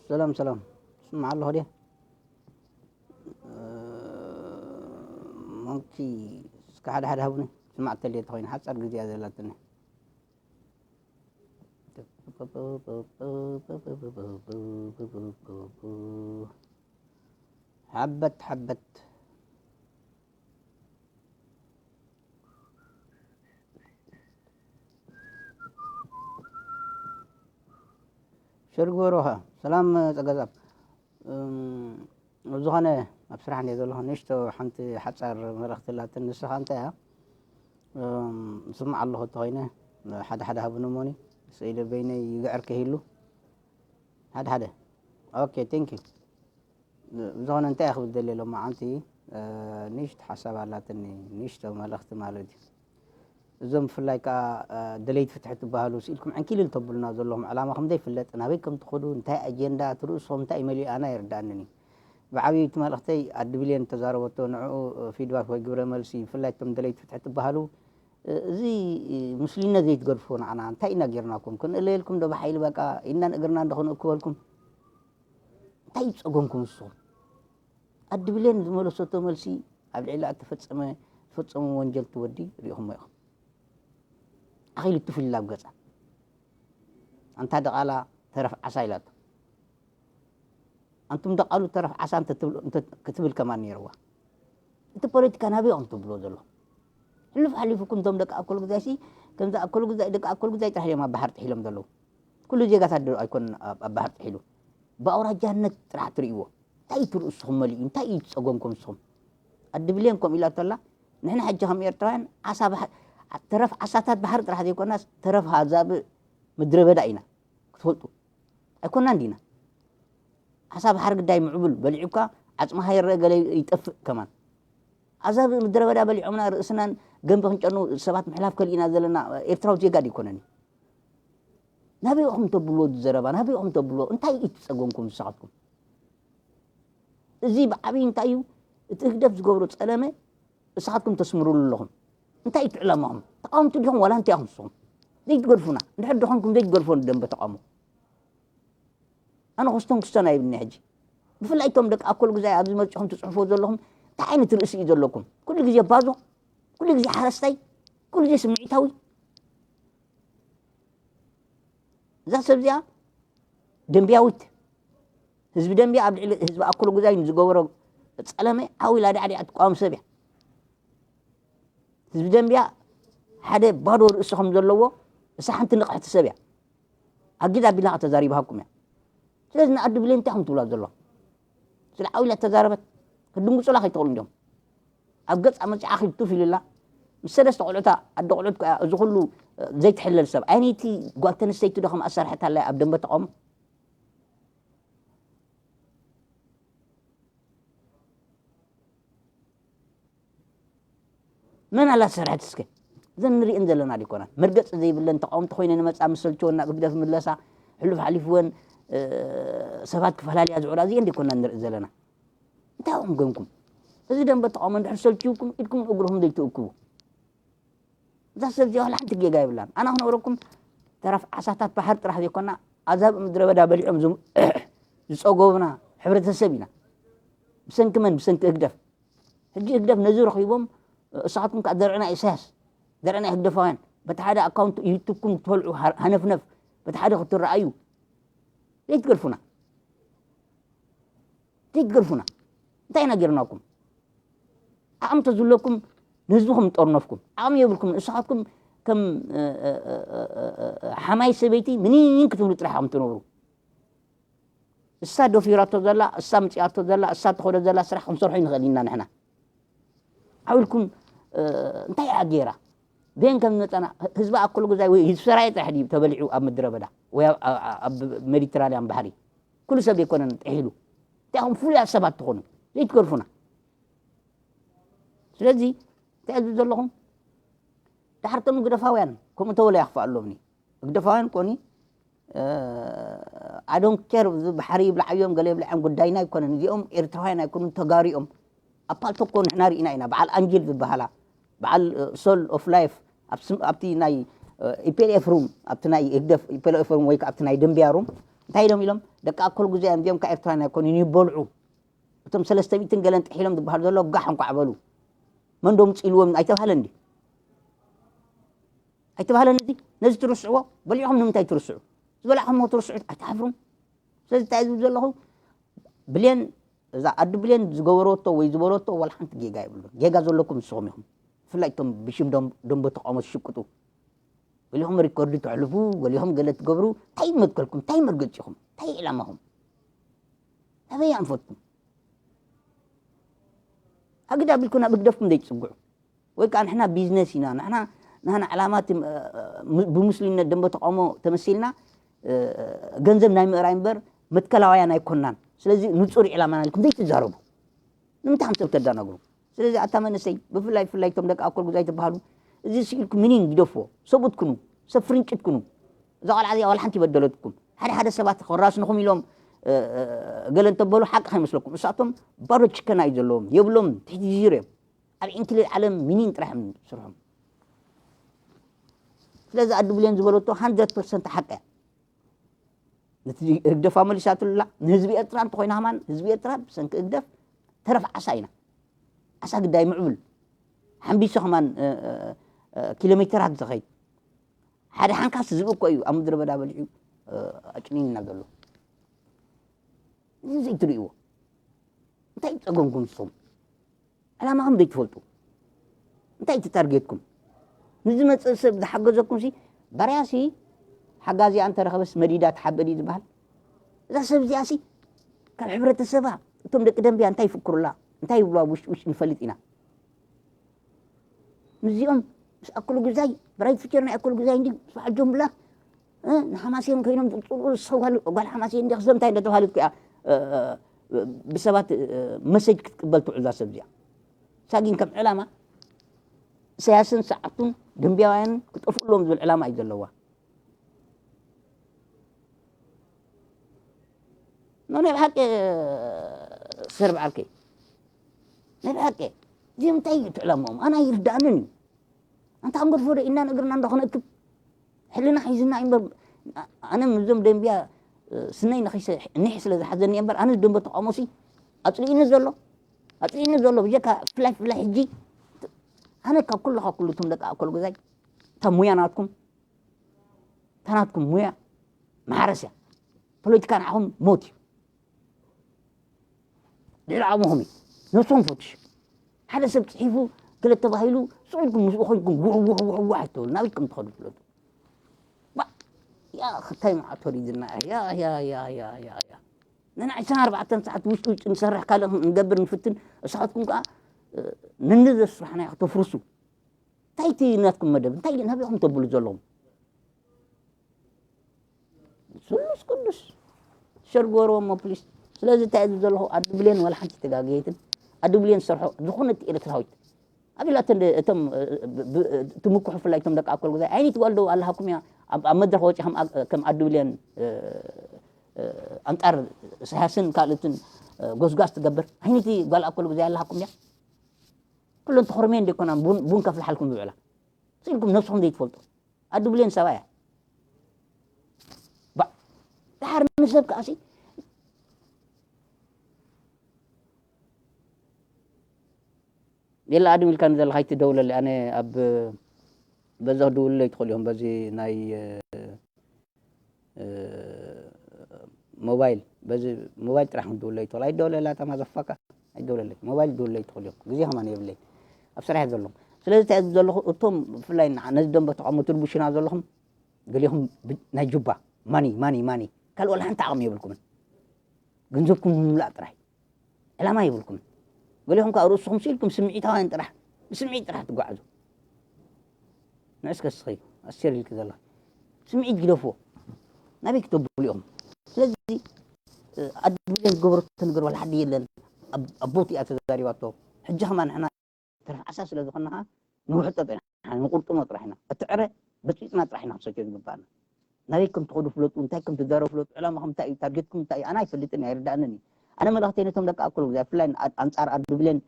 ሰላም ሰላም፣ ስማዕ ኣለኹ ድየ? ሞንኪ፣ እስከ ሓደ ሓደ ሃቡኒ። ስማዕ ተልየ ተኾይኑ ሓጻር ግዜ እያ ዘላትኒ። ሓበት ሓበት። ሸርጎሮኻ ሰላም ጸጋዛብ። እም፣ ዝኾነ ኣብ ስራሕ እንደ ዘለኹ ንእሽቶ ሓንቲ ሓጻር መልእኽቲ ኣላትኒ። ንስኻ እንታይ እያ? እም፣ ስማዕ ኣለኹ እንተኾይነ ሓደ ሓደ ሃቡኒ እሞኒ፣ ስኢለ በይነይ ይግዕር ከሂሉ ሓደ ሓደ። ኦኬ፣ ቴንክ ዩ። ብዝኾነ እንታይ እየ ክብል ደልየ ሎማዓንቲ፣ እ፣ ንእሽቶ ሓሳብ ኣላትኒ፣ ንእሽቶ መልእኽቲ ማለት እዩ። እዞም ብፍላይ ከኣ፣ እ፣ ደለይቲ ፍትሒ ትበሃሉ ስኢልኩም ዕንኪልል ተብሉና ዘለኹም ዕላማኹም ዘይፍለጥ፣ ናበይ ከም ትኸዱ፣ እንታይ ኣጀንዳ፣ እቲ ርእስኹም እንታይ እዩ መሊኡ ኣነ ኣይርድኣንን እዩ። ብዓብዩ እቲ መልእኽተይ ኣዲ ብሌን ተዛረበቶ፣ ንዕኡ፣ እ፣ ፊድባክ ወይ ግብረ መልሲ፣ ብፍላይ እቶም ደለይቲ ፍትሒ ትበሃሉ፣ እ፣ እዚ፣ እ፣ ምስሉይነት ዘይትገድፍዎ ንዓና፣ እንታይ ኢና ጌርናኩም? ክንእለየልኩም ዶ ብሓይሊ በቃ ኢድናን እግርናን ዶ ክንእክበልኩም? እንታይ እዩ ጸገምኩም ንስኹም? ኣዲ ብሌን ዝመለሰቶ መልሲ ኣብ ልዕሊ እተፈጸመ፣ ዝፈጸሙ ወንጀልቲ ወዲ ርኢኹሞ ኢኹም። ኣኺሉ ቱፍ ኢሉ ኣብ ገጻ። ኣንታ ደቓላ ተረፍ ዓሳ ኢላቶ። ኣንቱም ደቓሉ ተረፍ ዓሳ እንተ ትብል-፣ እንተ ክትብል ከማን ነይርዋ። እቲ ፖለቲካ ናበይ ኢኹም ትብልዎ ዘለኹም? ሕሉፍ ሓሊፉኩም እቶም ደቂ ኣኮል ግዛይሲ፣ ከምዚ ኣኮል ግዛይ፣ ደቂ ኣኮል ግዛይ ጥራሕ እዮም ኣብ ባሕሪ ጥሒሎም ዘለዉ። ኩሉ ዜጋታት ዶ ኣይኮነን ኣብ፣ ኣብ ባሕሪ ጥሒሉ? ብኣውራጃነት ጥራሕ ትርእይዎ። እንታይ እዩ እቲ ርእስኹም መሊኡ? እንታይ እዩ እቲ ጸገምኩም ንስኹም? ኣዲ ብሌን ከምኡ ኢላቶ ኣላ። ንሕና ሕጂ ከም ኤርትራውያን ዓሳ ባሕ-፣ ተረፍ ዓሳታት ባሕሪ ጥራሕ ዘይኮናስ ተረፍ ኣዛብእ ምድረ በዳ ኢና። ክትፈልጡ። ኣይኮናን ዲና? ዓሳ ባሕሪ ግዳይ ምዕቡል በሊዑካ ዓጽምኻ ይረአ ገለ ይጠፍእ ከማን። ኣዛብእ ምድረ በዳ በሊዖምና ርእስናን ገንቢ ክንጨኑ ሰባት ምሕላፍ ከሊእና ዘለና ኤርትራዊ ዜጋ ዶ ኣይኮነን እዩ? ናበይ ኢኹም ተብልዎ እዚ ዘረባ? ናበይ ኢኹም ተብልዎ? እንታይ እዩ እቲ ጸገምኩም ንስኻትኩም? እዚ ብዓብዪ እንታይ እዩ? እቲ ህግደፍ ዝገብሮ ጸለመ ንስኻትኩም ተስምሩሉ ኣለኹም። እንታይ እዩ እቲ ዕላማኹም? ተቃወምቲ ዲኹም ዋላ እንታይ ኢኹም ንስኹም? ዘይትገድፉና። እንድሕር ደኾንኩም ዘይትገድፎ ደንበ ተቃውሞ። ኣነ ክስቶን ክስቶን ኣይብልኒ ሕጂ። ብፍላይ እቶም ደቂ ኣኮል ግዛይ ኣብዚ መጺኹም ትጽሕፍዎ ዘለኹም እንታይ ዓይነት ርእሲ እዩ ዘለኩም? ኩሉ ግዜ ባዞ፣ ኩሉ ግዜ ሓረስታይ፣ ኩሉ ግዜ ስምዒታዊ። እዛ ሰብ እዚኣ ደንብያዊት፣ ህዝቢ ደንብያ ኣብ ልዕሊ ህዝቢ ኣኮል ግዛይ ንዝገበሮ ጸለመ ዓው ኢላ ዳዕዲዓ ትቃወም ሰብ እያ። ህዝቢ ደንብያ ሓደ ባዶ ርእሲ ከም ዘለዎ እሳ ሓንቲ ንቕሕቲ ሰብ እያ። ኣጊድ ኣቢላ ተዛሪባኩም እያ። ስለዚ ንኣዲ ብሌን እንታይ ከም ትብላ ዘሎ? ስለ ዓው ኢላ ተዛረበት። ክድንግጹላ ከይትኽእሉ እንዲዮም። ኣብ ገጻ መጺኣ ኺብ ቱፍ ኢሉላ። ምስ ሰለስተ ቆልዑታ፣ ኣደ ቆልዑት ከኣ እዚ ኩሉ፣ እ፣ ዘይትሕለል ሰብ። ኣየነይቲ ጓል ተንስተይቲ ዶ ከም ኣሳርሐታላ ኣብ ደንበ ተቃውሞ? መን ኣላ ዝሰርሐት እስከ? እዘን ንሪእን ዘለና ዲኮናን። መርገጺ ዘይብለን ተቃወምቲ ኮይነን መጻ ምስ ሰልቸወና ህግደፍ ምለሳ፣ ሕሉፍ ሓሊፍወን፣ እ፣ ሰባት ክፈላልያ ዝውዕላ እዚአን ዲኮናን ንርኢ ዘለና። እንታይ ኢኹም ገንኩም? እዚ ደንበ ተቃውሞ እንድሕር ሰልችውኩም ኢድኩም እግርኹም ዘይትእክቡ። እዛ ሰብ እዚኣ ዋላ ሓንቲ ጌጋ የብላን። ኣና ክነግረኩም ተረፍ ዓሳታት ባሕሪ ጥራሕ ዘይኮና ኣዛብእ ምድረ በዳ በሊዖም ዝም-፣ ዝጸገቡና ሕብረተሰብ ኢና። ብሰንኪ መን? ብሰንኪ ህግደፍ። ሕጂ ህግደፍ ነዚ ረኺቦም፣ እሳኻትኩም ከኣ ዘርእና ኢሳያስ፣ ዘርእና ህግደፋውያን፣ በቲ ሓደ ኣካውንት ዩቱብኩም ክትበልዑ ሃ-፣ ሃነፍነፍ፣ በቲ ሓደ ክትረኣዩ። ዘይትገድፉና። ዘይትገድፉና። እንታይ ኢና ጌርናኩም? ዓቕሚ ተዝህልወኩም ንህዝብኹም ምጠርነፍኩም። ዓቕሚ የብልኩም። ንስኻትኩም ከም፣ እ፣ እ፣ ሓማይ ሰበይቲ ምኒን ክትብሉ ጥራሕ ኢኹም ትነብሩ። እሳ ደፊራቶ ዘላ፣ እሳ ምጽኣቶ ዘላ፣ እሳ ትኸዶ ዘላ ስራሕ ክንሰርሖ ይንኽእል ኢና ንሕና። ዓው ኢልኩም፣ እ፣ እንታይ እያ ገይራ? በየን ከም ዝመጸና፣ ህዝቢ ኣኮል ጉዛይ ወይ ህዝቢ ሰራየ ጥራሕ ድዩ ተበሊዑ ኣብ ምድረ በዳ ወይ ኣብ፣ ኣብ፣ ኣብ ሜዲትራንያን ባሕሪ? ኩሉ ሰብ ዘይኮነን ጥሒሉ። እንታይ ኢኹም ፍሉያት ሰባት ትኾኑ? ዘይትገርፉና። ስለዚ፣ እንታይ እብል ዘለኹም? ዳሕርቶም ህግደፋውያን ከምኡ ተበለ ያኽፍኣሎምኒ። ህግደፋውያን ኮኒ፣ እ፣ I don't care፣ እዚ ባሕሪ ይብልዓዮም፣ ገለ ይብልዓዮም፣ ጉዳይና ኣይኮነን። እዚኦም ኤርትራውያን ኣይኮኑን፣ ተጋሩ እዮም። ኣብ ፓልቶክ እኮ ንሕና ርኢና ኢና። በዓል ኣንጅል ዝበሃላ፣ በዓል፣ እ፣ ሶል ኦፍ ላይፍ፣ ኣብ ስም-፣ ኣብቲ ናይ፣ እ፣ ኢ ፒ ኤል ኤፍ ሩም፣ ኣብቲ ናይ ህግደፍ ኢ ፒ ኤል ኤፍ ሩም ወይ ከኣ ኣብቲ ናይ ደንቢያ ሩም፣ እንታይ ኢሎም ኢሎም ደቂ ኣኮል ጉዛይ እንዲኦም ካብ ኤርትራን ኣይኮኑን ይበልዑ። እቶም ሰለስተ ሚእትን ገለን ጥሒሎም ዝበሃሉ ዘሎ ጋሕ እንኳዕ በሉ። መን ዶ ምፅእ ኢልዎም ኣይተባህለን ድዩ? ኣይተባህለን እዚ? ነዚ ትርስዕዎ? በሊዕኹም ንምንታይ ትርስዑ? ዝበላዕኹምዎ ትርስዑ ኣይትሓፍሩን? ስለዚ እንታይ ዝብል ዘለኹ ብሌን እዛ ኣዱ ብሌን ዝገበረቶ ወይ ዝበለቶ ዋላ ሓንቲ ጌጋ የብሉን። ጌጋ ዘለኩም ንስኹም ኢኹም። ብፍላይ እቶም ብሽም ደም- ደንበ ተቃውሞ ትሽቅጡ ገሊኹም ሪኮርድ ተሕልፉ፣ ገሊኹም ገለ ትገብሩ። እንታይ መትከልኩም? እንታይ መርገፂኹም? እንታይ ዕላማኹም? ኣበይ ኣንፈትኩም? ኣግዳ ቢልኩም ናብ ህግደፍኩም ዘይትፅግዑ ወይ ከዓ ንሕና ቢዝነስ ኢና ንሕና ንሕና ዕላማ እቲ ም- ብሙስሊምነት ደንበ ተቃውሞ ተመሲልና እ፣ ገንዘብ ናይ ምእራይ እምበር መትከላውያን ኣይኮናን። ስለዚ ንፁር ዕላማና ኢልኩም ዘይትዛረቡ ንምንታይ ከም ሰብ ተደናግሩ? ስለዚ ኣታ መንእሰይ ብፍላይ ብፍላይ እቶም ደቂ ኣኮል ጉዛይ ትበሃሉ እዚ ስኢልኩም ምኒን ግደፍዎ። ሰብኡት ኩኑ፣ ሰብ ፍርንጭት ኩኑ። እዛ ቆልዓ እዚኣ ዋላ ሓንቲ ይበደለትኩም። ሓደ ሓደ ሰባት ክራስንኹም ኢሎም እ፣ እ፣ ገለ እንተበሉ ሓቂ ከይመስለኩም። እሳቶም ባዶ ችከና እዩ ዘለዎም። የብሎም ትሕቲ ዚሮ እዮም። ኣብ ዕንክሊል ዓለም ሚኒን ጥራሕ እዮም ስርሖም። ስለዚ ኣዱ ብሌን ዝበለቶ ሃንድረድ ፐርሰንት ሓቂ እያ። ነቲ ህግደፍ ኣመሊሳትሉላ ንህዝቢ ኤርትራ እንተኮይና ከማን ህዝቢ ኤርትራ ብሰንኪ ህግደፍ ተረፍ ዓሳ ኢና። ዓሳ ግዳይ ምዕቡል ሓምቢሶ ከማን እ፣ እ፣ እ፣ ኪሎ ሜተራት ዝኸይድ ሓደ ሓንካስ ዝብኢ እኮ እዩ ኣብ ምድረ በዳ በሊዑ እ፣ ኣጭኒንና ዘሎ። እዚ ዘይትርእይዎ እንታይ ጸገምኩም ንስኹም? ዕላማኹም ዘይትፈልጡ እንታይ እቲ ታርጌትኩም? ንዝመፅእ ሰብ ዝሓገዘኩም ሲ ባርያ ሲ ሓጋዚኣ እንተረኸበስ መዲዳ ትሓበድ እዩ ዝበሃል። እዛ ሰብ እዚኣ ሲ ካብ ሕብረተሰባ እቶም ደቂ ደንብያ እንታይ ይፍክሩላ እንታይ ይብሉዋ ውሽጢ ውሽጢ ንፈልጥ ኢና። ምስዚኦም ምስ ኣክሉ ግዛይ ብራይት ፊቸር ናይ ኣክሉ ግዛይ እንዲ ስባሕ ጆምብላ ንሓማሴን ኮይኖም ዝፅልኡ ዝሰውሃሉ ጓል ሓማሴን እንዲ ክስለ እንታይ እንደተባሃለት እኮ እያ ብሰባት መሰጅ ክትቅበል ትውዕል እዛ ሰብ እዚኣ። ሳጊን ከም ዕላማ ኢሳያስን ሰዓብቱን ደንብያውያንን ክጠፍኡ ኣለዎም ዝብል ዕላማ እዩ ዘለዋ። ኖ ናይ ብሓቂ ሰር በዓልከይ ናይ ብሓቂ እዚኦም እንታይ እዩ ትዕላምኦም ኣነ ኣይርዳእንን እዩ። ኣንታ ክንገድፎ ዶ ኢልና ንእግርና እንዶ ክነእክብ ሕልና ሒዝና እዩ እምበር ኣነ ምዞም ደንብያ ስነይ ነኺሰ ኒሕ ስለ ዝሓዘኒ እየ እምበር ኣነ ደንበ ተቃውሞሲ ኣፅሊእኒ ዘሎ ኣፅሊእኒ ዘሎ ብጀካ ፍላይ ፍላይ ሕጂ ኣነ ካብ ኩሉ ካብ ኩሉ እቶም ደቂ ኣኮል ገዛይ እታ ሙያ ናትኩም እታ ናትኩም ሙያ ማሕረስ እያ። ፖለቲካ ንዓኹም ሞት እዩ። ልዕሊ ዓቕምኹም እዩ። ነብሶም ፈትሹ። ሓደ ሰብ ፅሒፉ ገለ ተባሂሉ ስቕ ኢልኩም ምስኡ ኮይንኩም ውሕ ውሕ ውሕ ውሕ ኣይትበሉ። ናበይ ከም ትኸዱ ፍለጡ። ባ ያ ክታይ መዓት ወሪድና ያ ያ ያ ያ ያ ያ ንና ዕስራን ኣርባዕተን ሰዓት ውሽጢ ውሽጢ ንሰርሕ ካልእ ንገብር ንፍትን እሳትኩም ከዓ ነንዘ ስራሕና ከተፍርሱ እንታይ እቲ ናትኩም መደብ እንታይ ናበይ ከም ተብሉ ዘለኹም ስሉስ ቅዱስ ሸር ግበርዎ እሞ ፕሊስ። ስለዚ እንታይ እዩ ዘለኹ ኣዱ ብሌን ዋላ ሓንቲ ተጋግየትን ኣዱ ብሌን ዝሰርሖ ዝኾነት ኤርትራዊት ኣብ ኢላተን እቶም ትምክሑ ፍላይ እቶም ደቂ ኣኮል ጉዛይ ኣይኒት ጓል ደው ኣለሃኩም እያ ኣብ መድረኽ ወፂ ከም ኣዱ ብሌን ኣንጻር ኢሳያስን ካልኦትን ጎስጓስ ትገብር ኣይኒቲ ጓል ኣኮል ጉዛይ ኣለሃኩም እያ። ኩለን ተኾርሜን ደይኮናን ቡን ከፍልሓልኩም ዝውዕላ ስኢልኩም ነብስኹም ዘይትፈልጡ ኣዱ ብሌን ሰብኣ እያ። ባ ድሓር ንሰብ ከኣሲ የላ ኣድም ኢልካ ንዘለካ ኣይትደውለለይ ኣነ ኣብ በዛ ክድውልለይ ትኽእሉ እዮም በዚ ናይ ሞባይል በዚ ሞባይል ጥራሕ ክድውለይ ትኽእል ኣይደውለላ እታ ማዘፋካ ኣይደውለለይ ሞባይል ድውለይ ትኽእሉ እዮም ግዜ ከማን የብለይ ኣብ ስራሕ ዘለኹ ስለዚ እንታይ ዘለኹ እቶም ብፍላይ ነዚ ደንበ ተቃውሞ ትርቡሽና ዘለኹም ገሊኹም ናይ ጁባ ማኒ ማኒ ማኒ ካልእ ወላ ሓንቲ ዓቕሚ የብልኩምን ገንዘብኩም ንምምላእ ጥራይ ዕላማ የብልኩምን ገሊኹም ከዓ ርእስኹም ስኢልኩም ስምዒታውያን ጥራሕ ብስምዒት ጥራሕ ትጓዓዙ ንዕስ ከስኺ ኣስር ኢልክ ዘለኻ ስምዒት ግደፍዎ ናበይ ክተብሉ ኢኹም ስለዚ ኣድብለን ዝገበረቶ ነገር ዋላ ሓዲ የለን ኣቦት እያ ተዛሪባቶ ሕጂ ከማ ንሕና ተረፍ ዓሳ ስለ ዝኾንና ከዓ ንውሕጠጦ ኢና ንቁርጥሞ ጥራሕ ኢና እቲ ዕረ በፂፅና ጥራሕ ኢና ክሰትዮ ዝግባኣና ናበይ ከም ትኸዱ ፍለጡ እንታይ ከም ትዛረቡ ፍለጡ ዕላማኹም እንታይ እዩ ታርጌትኩም እንታይ እዩ ኣነ ኣይፈልጥን ኣይርዳእንን እዩ ኣነ መልእኽተይ ነቶም ደቂ ኣኮል ጉዛይ ብፍላይ ኣንፃር ኣዱ ብሌን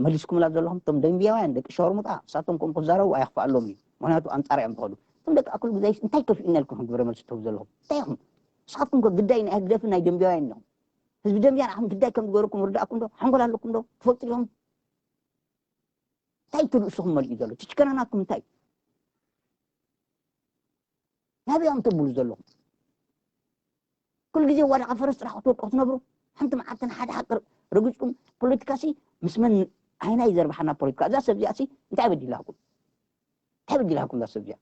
መሊስኩምላ ዘለኹም እቶም ደንብያውያን ደቂ ሸርሙጣ እሳቶም ከም ክዛረቡ ኣየኽፍኣሎም እዩ ምክንያቱ ኣንፃር እዮም ትኸዱ እቶም ደቂ ኣኮል ጉዛይ እንታይ ከፊኡና ኢልኩም ግብረ መልሲ ትህቡ ዘለኹም እንታይ ኢኹም ንስኻትኩም ከ ግዳይ ናይ ህግደፍን ናይ ደንቢያውያን ኢኹም። ህዝቢ ደንቢያ ንዓኹም ግዳይ ከም ዝገበረኩም ይርዳእኩም ዶ? ሓንጎል ኣለኩም ዶ? ትፈልጡ ኢኹም? እንታይ እቲ ርእስኹም መሊኡ ዘሎ? እቲ ጭከናናኩም እንታይ? ናበይ እዮም ተብሉ ዘለኹም? ኩሉ ግዜ ዋላ ፈረስ ጥራሕ ክትወድቁ ክትነብሩ፣ ሓንቲ መዓልቲ ንሓደ ሓቂ ረጊጽኩም፣ ፖለቲካሲ ምስ መን ኣይናይ ዘርባሓና ፖለቲካ። እዛ ሰብ እዚኣሲ እንታይ በዲላኩም? እንታይ በዲላኩም እዛ ሰብ እዚኣ?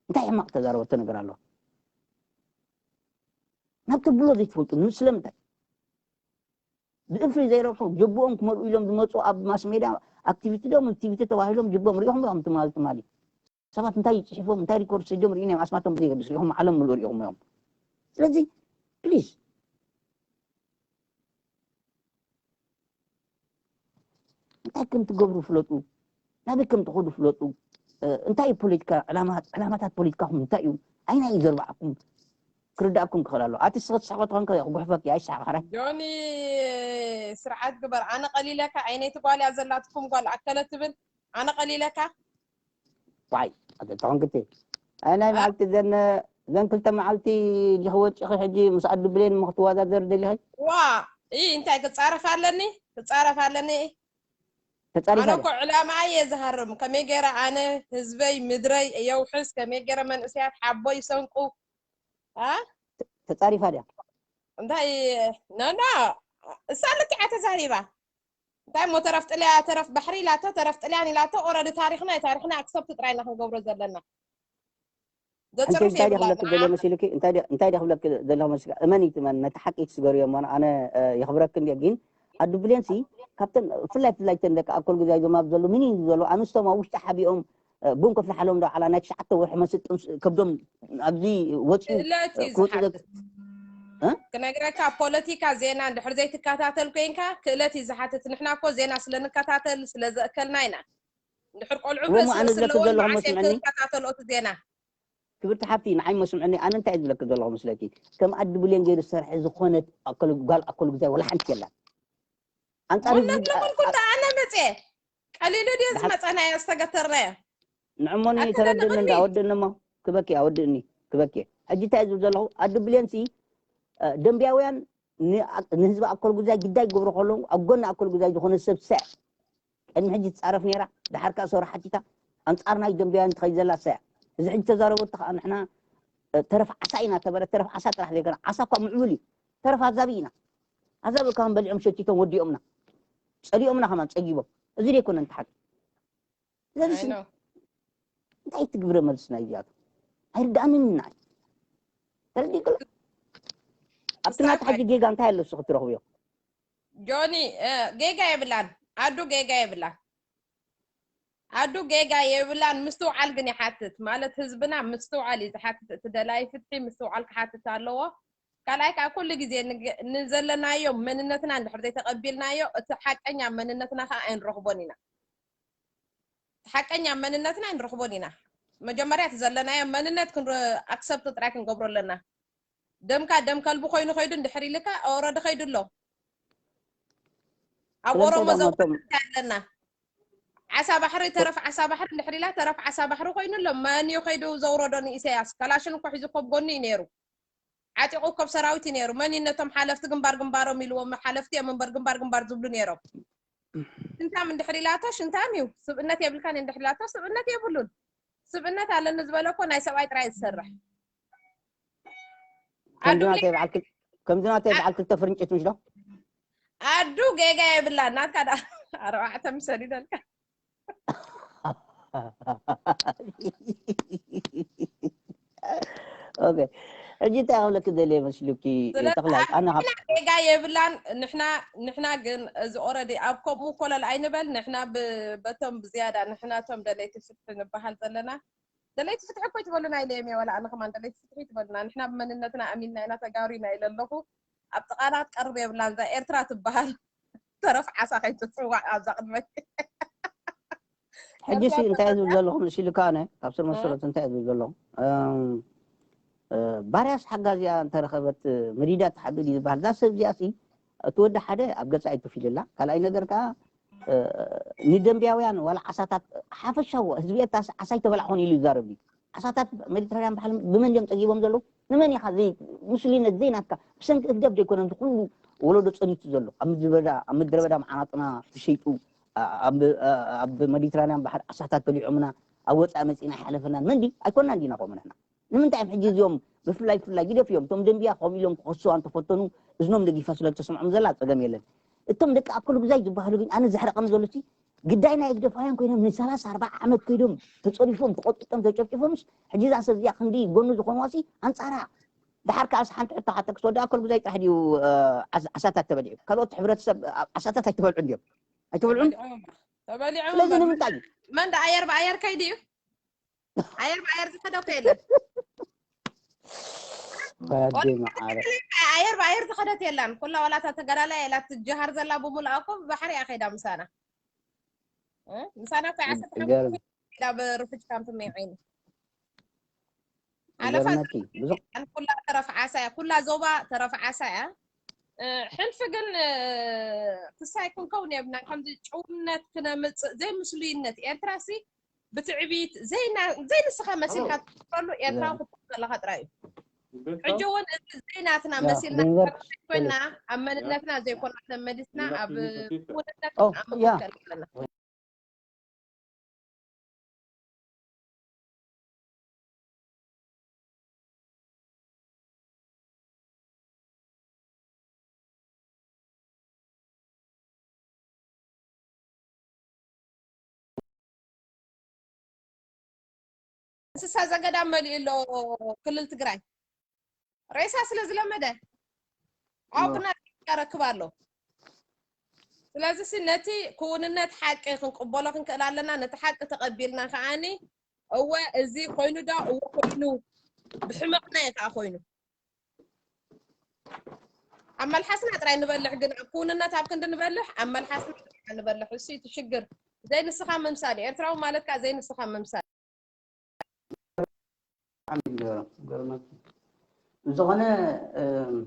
እንታይ ሕማቕ ተዛረበቶ ነገር ኣሎ? ናብ ተብሎ ዘይትፈልጡ ስለምንታይ? ብእፍሪ ዘይረብሑ ጀብኦም ክመልኡ ኢሎም ዝመፁ ኣብ ማስ ሜድያ ኣክቲቪቲ ዶም ኣክቲቪቲ ተባሂሎም ጀብኦም ሪኢኹም ዶ? ትማሊ ትማሊ ሰባት እንታይ ይፅሒፎም እንታይ ሪኮርድ ሰዲዮም ርኢና እዮም። ኣስማቶም ብዘየገድስ ሪኢኹም ዓለም ምሉእ ሪኢኹም እዮም። ስለዚ ፕሊዝ እንታይ ከም ትገብሩ ፍለጡ፣ ናበይ ከም ትኸዱ ፍለጡ። እ፣ እንታይ እዩ ፖለቲካ ዕላማ-፣ ዕላማታት ፖለቲካኹም እንታይ እዩ? ኣይናይ እዩ ዘርባዕኩም ክርዳእኩም ክኽእል ኣሎ። ኣቲ ስኸት ሳኸት ኾንከ ጉሕፈክ ኣይሳዕ ኻራይ። ጆኒ ስርዓት ግበር። ኣነ ቀሊለካ ዓይነይቲ ጓል እያ ዘላትኩም ጓል ኣከለ ትብል ኣነ ቀሊለካ ዋይ ኣተተኾን ክቴ ኣይ ናይ መዓልቲ ዘን ዘን ክልተ መዓልቲ ዲኺ ወፂኺ ሕጂ ምስ ኣዱ ብሌን እሞ ክትወዳደር ደሊኺ? ዋ ይ እንታይ ክፃረፍ ኣለኒ ክፃረፍ ኣለኒ ኣነ ተፃሪፋ እኮ ዕላማ እየ ዝሃርም ከመይ ገይረ ኣነ ህዝበይ ምድረይ የውሕስ ከመይ ገይረ መንእሰያት ሓቦ ይሰንቁ ኣ ተፃሪፋ ድያ? እንታይ ነና እሳ ልክዓ ተዛሪባ እንታይ እሞ ተረፍ ጥልያ ተረፍ ባሕሪ ኢላቶ ተረፍ ጥልያን ኢላቶ ኦረዲ ታሪክና እዩ ታሪክና ኣክሰፕት ጥራይ ኢና ክንገብሮ ዘለና ኣንቲ ዘፅርፍ እንታይ ዲያ የብላን ክብለክ ዘሎ መሲልኪ እንታይ ዲያ- እንታይ ዲያ ክብለክ ዘለኹ መሲልኪ እመኒ ትመን ነቲ ሓቂ ትስገሩ እዮም ኣነ እ፣ የኽብረክ እንዲ ግን ኣዱ ብሌንሲ ካብተን ብፍላይ ብፍላይ ተን ደቂ ኣኮል ግዛይ ዞም ኣብ ዘሎ ሚኒ ዘሎ ኣንስቶም ኣብ ውሽጢ ሓቢኦም እ፣ ቡን ከፍልሓሎም ዶ ዓላ ናይ ትሽዓተ ወርሒ መስጥ ጥምስ- ከብዶም ኣብዚ ወፂኡ ክእለት እዩ ክወፁ ዘ- ዝሓትት ክነግረካ ፖለቲካ ዜና እንድሕር ዘይትከታተል ኮይንካ ክእለት እዩ ዝሓትት ንሕና እኮ ዜና ስለንከታተል ስለዘእከልና ኢና እንድሕር ቆልዑ እሞ ርእሲ ኣነ ርእሲ ዝብለኪ ኣለወን ዘለኹ መዓስ እየ መስምዕኒ ክከታተልኦ እቲ ዜና ክብርቲ ሓፍቲ ንዓይ መስምዕኒ ኣነ እንታይ ዝብለኪ ዘለኹ መስለኪ ከም ኣዲ ብሌን ገይሩ ዝሰርሐ ዝኾነ ኣኮል- ጓል ኣኮል ግዛይ ወላ ሓንቲ የላን ኣንፃር ህዝቢ ወለድኩም ኩንታ ኣነ መፅየ ቀሊሉ ድዮ ዝመፀናዮ ዝተገተርናዮ ንዕሞኒ ኣከለ ተረድእኒ እንዳ ንቕድሚት ኣወድእኒ እሞ ክበኪ ኣወድእኒ ክበኪ ሕጂ እንታይ ዝብል ዘለኹ ኣዲ ብሌንሲ እ፣ ደንብያውያን ን- ንህዝቢ ኣኮል ጉዛይ ግዳይ ክገብሩ ከለዉ ኣብ ጎኒ ኣኮል ጉዛይ ዝኾነ ሰብ ሰዕ ቅድሚ ሕጂ ትፃረፍ ነይራ ድሓር ከዓ ሰሩ ሓቲታ ኣንፃር ናይ ደንብያውያን ትኸይ ዘላ ሰዕ እዚ ሕጂ ተዛረበቶ ከዓ ንሕና እ፣ ተረፍ ዓሳ ኢና ተበረ ተረፍ ዓሳ ጥራሕ ዘይኮነ ዓሳ እኳ ምዕቡል እዩ ተረፍ ኣዛቢ ኢና ኣዛቢ ከዓ በሊዖም ሸቲቶም ወዲኦምና ፀሊኦምና ከማን ፀጊቦም እዚ ዘይኮነ እንተሓቂ ስለዚ I know። እንታይ ትግብረ መልስና እዚኣቶ ኣይርዳእንን ናይ ተረዲእክሎ ኣብቲ ናተ ሕጂ ጌጋ እንታይ ኣሎ እሱ ክትረኽብዮ ጆኒ እ፣ ጌጋ የብላን ኣዱ ጌጋ የብላን ኣዱ ጌጋ የብላን ምስትውዓል ግን ይሓትት ማለት ህዝብና ምስትውዓል እዩ ዝሓትት እቲ ደላይ ፍትሒ ምስትውዓል ክሓትት ኣለዎ ካልኣይ ከዓ ኩሉ ግዜ ንገ- ንዘለናዮ መንነትና እንድሕር ዘይተቐቢልናዮ እቲ ሓቀኛ መንነትና ከዓ ኣይንረኽቦን ኢና ሓቀኛ መንነትና ንረኽቦን ኢና መጀመርያ እቲ ዘለናዮ መንነት ኣክሰፕት ጥራይ ክንገብሮ ኣለና ደምካ ደም ከልቢ ኮይኑ ከይዱ እንድሕር ኢልካ ኦረዲ ከይዱ ኣሎ ኣብ ስለምንታይ ኦሮሞ ደኣ ዘውታ መቶም እንታይ ኣለና ዓሳ ባሕሪ ተረፍ ዓሳ ባሕሪ እንድሕር ኢላ ተረፍ ዓሳ ባሕሪ ኮይኑ ኣሎ መን እዩ ከይዱ ዘውረዶ ንኢሳያስ ከላሽን እኮ ሒዙ ኮብ ጎኒ እዩ ነይሩ ዓጢቑ ኮብ ሰራዊት እዩ ነይሩ መን እዩ ነቶም ሓለፍቲ ግንባር ግንባሮም ኢልዎም ሓለፍቲ እዮም እምበር ግንባር ግንባር ዝብሉ ነይሮም ሽንታም እንድሕር ኢላቶ ሽንታም እዩ ስብእነት የብልካን እንድሕር ኢላቶ ስብእነት የብሉን ስብእነት ኣለኒ ዝበለ እኮ ናይ ሰብኣይ ጥራይ ዝሰርሕ ኣዱ ከምዚ ናተይ በዓል ክል- ከምዚ ናተይ በዓል ክልተ ፍርንጭት ምሽ ዶ ኣዱ ጌጋ የብላ ናትካ ዳ ኣርባዕተ ምሰል ይደልካ ኦኬ ሕጂ እንታይ ክብለኪ ደልየ መስሉኪ ተኽላይ ኣነ ካብ ጌጋ የብላን ንሕና ንሕና ግን እዚ ኦረዲ ኣብ ከምኡ ኮለል ኣይንበል ንሕና በቶም ብዝያዳ ንሕና ቶም ደለይቲ ፍትሒ ንበሃል ዘለና ደለይቲ ፍትሒ እኮ ይትበሉና ኢለ እየ ዋላ ኣነ ከማን ደለይቲ ፍትሒ ይትበሉና ንሕና ብመንነትና ኣሚንና ኢና ተጋሩ ኢና ኢለ ኣለኹ ኣብ ጥቓና ትቀርብ የብላን እዛ ኤርትራ ትበሃል ተረፍ ዓሳ ከይትፅዋዕ ኣብዛ ቅድመይ ሕጂ ሲ እንታይ ዝብል ዘለኹ መሲሉካ ኣነ ካብ ስር መሰረቱ እንታይ ዝብል ዘለኹ ባርያስ ሓጋዚኣ እንተረኸበት መዲዳ ትሓብእ እዩ ዝበሃል እዛ ሰብ እዚኣ ሲ እቲ ወዲ ሓደ ኣብ ገፃ ኣይትፊልላ ካልኣይ ነገር ከዓ ንደንብያውያን ዋላ ዓሳታት ሓፈሻዎ ህዝቢ ኤርትራ ዓሳ ይተበላዕኹን ኢሉ ይዛረብ ዓሳታት ሜዲትራንያን ባሕሪ ብመን እዮም ፀጊቦም ዘለዉ ንመን ኢኻ ዘይ-፣ ምስሉይነት ዘይናትካ፣ ብሰንኪ ህግደፍ ዘይኮነ እዚ ኩሉ ወለዶ ጸኒቱ ዘሎ። ኣብ ምድረ በዳ፣ ኣብ ምድረ በዳ መዓናጥና ተሸይጡ፣ ኣ-፣ ኣብ፣ ኣ-፣ ኣብ መዲትራንያን ባሕሪ ዓሳታት በሊዖምና፣ ኣብ ወጻኢ መጺእና ኣይሓለፈናን። መን ድዩ? ኣይኮናን ዲና ከምኡ ንሕና። ንምንታይ እዮም ሕጂ እዚኦም ብፍላይ፣ ብፍላይ ግደፍ እዮም። እቶም ደንብያ ከምኡ ኢሎም ክኸስዋ እንተፈተኑ፣ እዝኖም ደጊፋ ስለ እተስምዖም ዘላ ጸገም የለን። እቶም ደቂ ኣከሉ ግዛይ ዝበሃሉ ግን ኣነ ዘሕርቐኒ ዘሎ እቲ ግዳይ ናይ ህግደፋውያን ኮይኖም ንሰላሳ ኣርባዓ ዓመት ከይዶም ተጸሪፎም፣ ተቐጥቂጦም፣ ተጨፍጭፎምስ፣ ሕጂ እዛ ሰብ እዚኣ ክንዲ ጎኑ ዝኾንዋሲ ኣንጻራ። ደሓር ከኣስ ሓንቲ ሕቶ ሓተክስ ወዲ ኣከሉ ግዛይ ጥራሕ ድዩ፣ እ፣ ዓሳ-፣ ዓሳታት ተበሊዑ? ካልኦት ሕብረተሰብ፣ እ፣ ዓሳታት ኣይተበልዑን ድዮም? ኣይተበልዑን? ተበሊዖም እምበር። ተበሊዖም ስለዚ እምበር። ንምንታይ እዩ? መን ደኣ ኣየር ብኣየር ከይዱ እዩ? ኣየር ብኣየር ዝኸደ እኮ የለን። ወዲ መዓረ። ኣየር ብኣየር ዝኸደት የላን። ኩላ ዋላ እታ ተጋዳላይ ኢላ ትጀሃር ዘላ ብምልኣ እኮ ብባሕሪ እያ ከይዳ ምሳና። እ? ምሳና እኮ እያ ዓሰርተ ሓሙሽተ ይገርም። ኢላ ብርፍጅ ካምፕ መይዓይኒ። ኣለፋ ይገርመኪ። ብዙ ኩላ ተረፍ ዓሳ እያ። ኩላ ዞባ ተረፍ ዓሳ እያ። እ፣ ሕልፊ ግን፣ እ፣ ክሳይ ክንከውን የብልናን። ከምዚ ጭውነት ክነምጽእ ዘይምስሉይነት ኤርትራሲ ብትዕቢት ዘይና-፣ ዘይንስኻ መሲልካ ትፍረሉ ኤርትራዊ ክትኮን ዘለኻ ጥራይ እዩ። ሕጂ እውን እዚ ዘይናትና ያ፣ መሲልና ድንበር ኮይና ኣብ መንነትና ዘይኮና ተመሊስና ኣብ ክውንነት ኦ፣ ኣብ ያ። ምክልከል ኣለና። እንስሳ ዘገዳም መሊኡ ኣሎ ክልል ትግራይ። ሬሳ ስለ ዝለመደ ኣብና ረክብ ኣሎ። ስለዚ ሲ ነቲ ክውንነት ሓቂ ክንቅበሎ ክንክእል ኣለና። ነቲ ሓቂ ተቐቢልና ከዓኒ እወ እዚ ኮይኑ ዶ እወ ኮይኑ ብሕመቕና እዩ ከዓ ኮይኑ ኣብ መልሓስና ጥራይ ንበልሕ፣ ግን ኣብ ክውንነት ኣብ ክንዲ ንበልሕ ኣብ መልሓስና ጥራይ ንበልሕ። እሱ እቲ ሽግር። ዘይንስኻ ምምሳል እዩ። ኤርትራዊ ማለት ከዓ ዘይንስኻ ምምሳል። ብጣዕሚ ይገርም፣ ይገርመኪ። ብዝኾነ፣ እም፣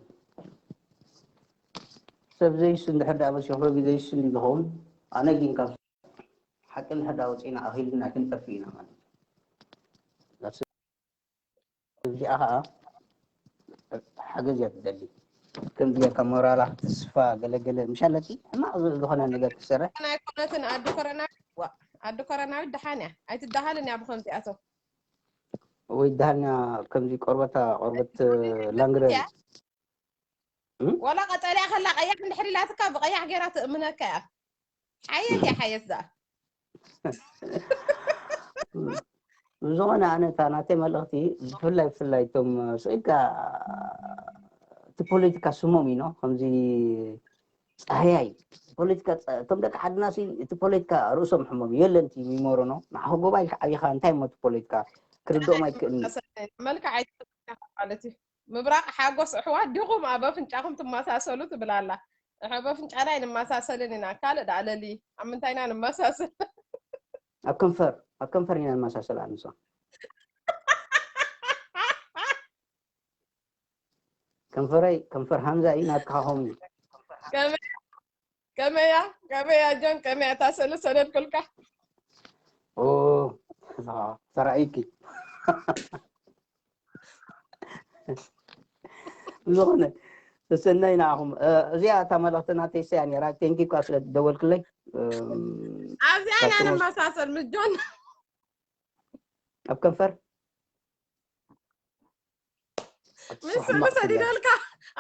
ሰብ ዘይስን ድሕር ደኣ መሲኹ ግን ዘይስን እዩ ዝኸውን። ኣነ ግን ካብ ሓቂ እንድሕር ደኣ ወፂእና ኣኺልና ክንጠፍእ ኢና ማለት እዩ። እዚኣ ኸዓ ሓገዝ እያ ትደሊ። ከምዚ ጌርካ ሞራላ፣ ተስፋ፣ ገለገለ፣ ምሽ ኣለኪ፣ ሕማቕ ዝ-፣ ዝኾነ ነገር ክሰርሕ። ኣይኮነትን፣ ኣዲ ኮረናዊት፣ ዋ፣ ኣዲ ኮረናዊት ደሓን እያ። ኣይትደሃልን እያ ብኸምዚኣቶም። ወይ ደሃልና ከምዚ ቆርበታ፣ ቆርበት ላንግረን። እያ። እም? ዋላ ቀጠልያ ከላ ቀያሕ እንድሕር ኢላትካ ብቀያሕ ጌራ ትእምነካ እያ። ሓየት እያ፣ ሓየት እዛ። ብዝኾነ ኣነ እታ ናተይ መልእኽቲ ብፍላይ፣ ብፍላይ እቶም ስኢልካ እቲ ፖለቲካ ስሞም እዩ፣ ኖ? ከምዚ ጻህያይ ፖለቲካ ጸ-፣ እቶም ደቂ ዓድና ሲ እቲ ፖለቲካ ርእሶም ሕሞም የለን፣ እቲ ሚሞሮ ነው። ንዓኹ ጎባ ኢልካ ዓቢኻ እንታይ እሞ እቲ ፖለቲካ ክርድኦም ኣይክእልን እዩ። መልክዕ ኣይትፈልጥን ኢኻ ማለት እዩ። ምብራቕ ሓጎስ ኣሕዋት ዲኹም ኣብ ኣፍንጫኹም ትመሳሰሉ ትብል ኣላ። ኣሕ-፣ ኣብ ኣፍንጫና ኣይንመሳሰልን ኢና። ካልእ ደኣ ለሊ ኣብ ምንታይ ኢና ንመሳሰል? ኣብ ከንፈር፣ ኣብ ከንፈር ኢና ንመሳሰል ኣንሶ። ከንፈረይ፣ ከንፈር ሃምዛ እዩ፣ ናትካ ከምኡ እዩ። ከመይ፣ ከመያ፣ ከመያ ጆን፣ ከመያ እታ ስእሊ ሰደድኩልካ? ኦ፣ ተራእይኪ። ዝኾነ፣ ሰሰናይ ንዓኹም። እ፣ እዚኣ እታ መልእኽቲ ናተይ እያ ነይራ። ቴንኪ እኳ ስለ ትደወልክለይ። እም፣ ኣብዚኣ ኢና ካብቲ ንመሳሰል ምስ ጆን። ኣብ ከንፈር? ምስ ሕማቕ ሰዲደልካ፣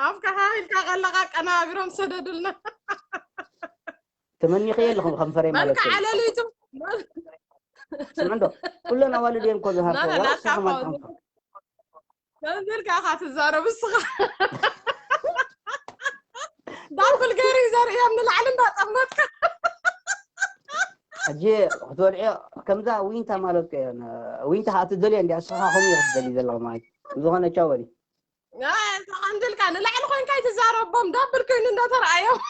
ኣፍካ ሓኺልካ ከለኻ ቀናቢሮም ሰደዱልና። ተመኒኸ ኣለኹም ከንፈረይ ማለት መልክዕ እዩ። ዓለሊቱ። ስምዕ እንዶ፣ ኩለን ኣዋልድ እየን እኮ ዝሃርፎ፣ ናና ዋላ ናትካ ንስኻ ማለት እኮ ከንፈር። ከምዚ ኢልካ ኢኻ ትዛረብ እስኻ። ዳብል ገይሩ እዩ ዘርእዮም ንላዕሊ እንዳጠመትካ። ሕጂ ክትበልዕዮ ከምዛ ዊንታ ማለት እኮ እየን። ዊንታ ከዓ ትደልዮ እንድያ፣ ንስኻ ከምኡ ኢኻ ትደሊ ዘለኻ ማለት እዩ። ብዝኾነ ቻው በሊ። ኣይ፣ ከምዚ ኢልካ ንላዕሊ ኮይንካ ኣይትዛረቦም፣ ዳብል ኮይኑ እንዳተረኣዮም።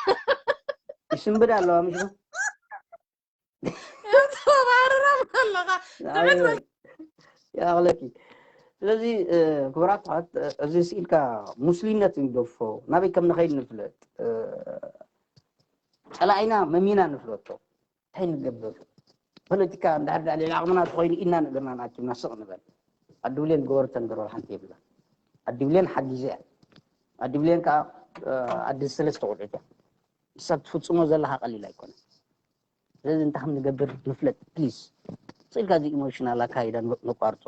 ይስንብድ ኣለዋ፣ ምሽ ነው? ተባርሮም ኣለኻ። ኣይ፣ ትዕቢት ወይ? ይኣኽለኪ። ስለዚ፣ እ፣ ክቡራት ኣሕዋት፣ እ፣ እዚ ስኢልካ ሙስሊምነት ንግደፎ፣ ናበይ ከም ንኸይድ ንፍለጥ። እ፣ ጸላኢና መሚና ንፍለጦ። እንታይ ንገብር? ፖለቲካ እንድሕር ደኣ ልዕሊ ዓቕምና ተኾይኑ ኢድና ንእግርና ንኣክብና ስቕ ንበል። ኣዲ ብሌን ግበሩ ተንግሮ ሓንቲ የብላ። ኣዲ ብሌን ሓጊዘ እያ። ኣዲ ብሌን ከዓ ኣዲ ሰለስተ ቆልዑት እያ። ንሳ ትፍፅሞ ዘለካ ቀሊል ኣይኮነ። ስለዚ እንታይ ከም ንገብር ንፍለጥ ፕሊስ። ስኢልካ እዚ ኢሞሽናል ኣካይዳ ነቋርፆ።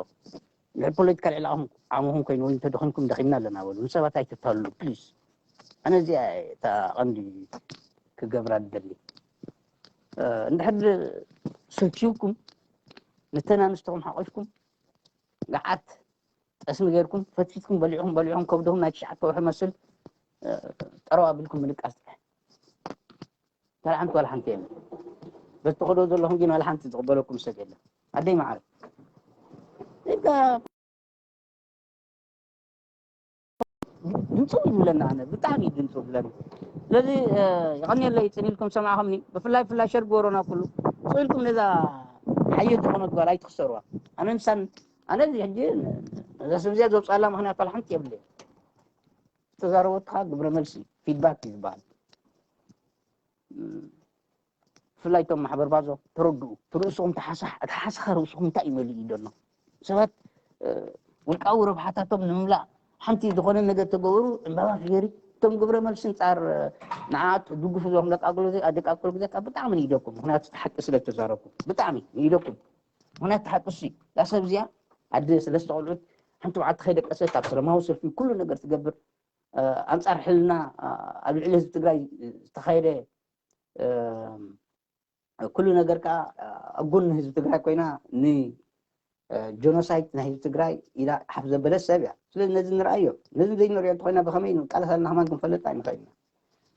ልዕሊ ፖለቲካ ልዕሊ ዓቕምኹም ኮይኑ ወይ እንተደኺምኩም ደኺምና ኣለና በሉ። ንሰባት ኣይተታልሉ ፕሊስ። ኣነ እዚኣ እታ ቀንዲ ክገብራ ዝደሊ። እንድሕር ሰልችውኩም ነተን ኣንስትኹም ሓቆፍኩም ገዓት ጠስሚ ጌርኩም ፈትፊትኩም በሊዕኹም በሊዕኹም ከብድኹም ናይ ትሽዓተ ወርሒ መስል ጠረው ኣቢልኩም ምልቃስ ጥራሕ። ካልእ ሓንቲ ዋላ ሓንቲ የለን። በቲ ትኸዶ ዘለኹም ግን ዋላ ሓንቲ ዝቕበለኩም ሰብ የለን። ኣደይ መዓር ድምፁ ይብለና ኣነ ብጣዕሚ ድምፁ ይብለና። ስለዚ የቐኒየለይ ፅን ኢልኩም ሰማዕኹምኒ። ብፍላይ ብፍላይ ሸር ግበሩና ኩሉ። ስቕ ኢልኩም ነዛ ሓየት ዝኾነት ጓል ኣይትኽሰሩዋ። ኣነ ምሳን ኣነ እዚ ሕጂ ነዛ ሰብ እዚኣ ዘውፅኣላ ምኽንያት ዋላ ሓንቲ የብለይ። ዝተዛረበትኻ ግብረ መልሲ ፊድባክ እዩ ዝበሃል። ብፍላይ እቶም ማሕበር ባዞ ተረድኡ። እቲ ርእስኹም ተሓሳሕ እቲ ሓሳኻ ርእስኹም እንታይ እዩ መሊኡ ዘሎ? ሰባት ውልቃዊ ረብሓታቶም ንምምላእ ሓንቲ ዝኾነ ነገር ተገበሩ ዕምባባ ፍየሪ እቶም ግብረ መልሲ እንፃር ንዓት ድግፉ ዞም ደቃቅሎ ደቃቅሎ ግዜ ካብ ብጣዕሚ ንኢደኩም ምክንያቱ እቲ ሓቂ ስለ ተዛረብኩም ብጣዕሚ ንኢደኩም ምክንያቱ እቲ ሓቂ እሱ እዛ ሰብ እዚኣ ኣደ ሰለስተ ቆልዑት ሓንቲ በዓልቲ ከይደቀሰት ኣብ ሰላማዊ ሰልፊ ኩሉ ነገር ትገብር ኣንፃር ሕልና ኣብ ልዕሊ ህዝቢ ትግራይ ዝተኻየደ ኩሉ ነገር ከዓ ኣብ ጎኒ ህዝቢ ትግራይ ኮይና ንጀኖሳይድ ናይ ህዝቢ ትግራይ ኢላ ሓፍ ዘበለት ሰብ እያ። ስለዚ ነዚ ንርኣዮ። ነዚ ዘይንሪኦ እንተኮይና ብከመይ ቃለሳልና ከማን ክንፈልጥ ኣይንኽእል ኢና።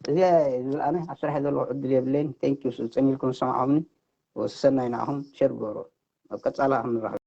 እዚ ዝብል ኣነ ኣብ ስራሕ ዘለኹ ዕድል የብለይን። ቴንኪዩ ዝፀኒልኩም ዝሰማዕኹምኒ ወሰናይ ንዓኹም ሸር ግበሩ። ኣብ ቀፃላ ክንራኸብ።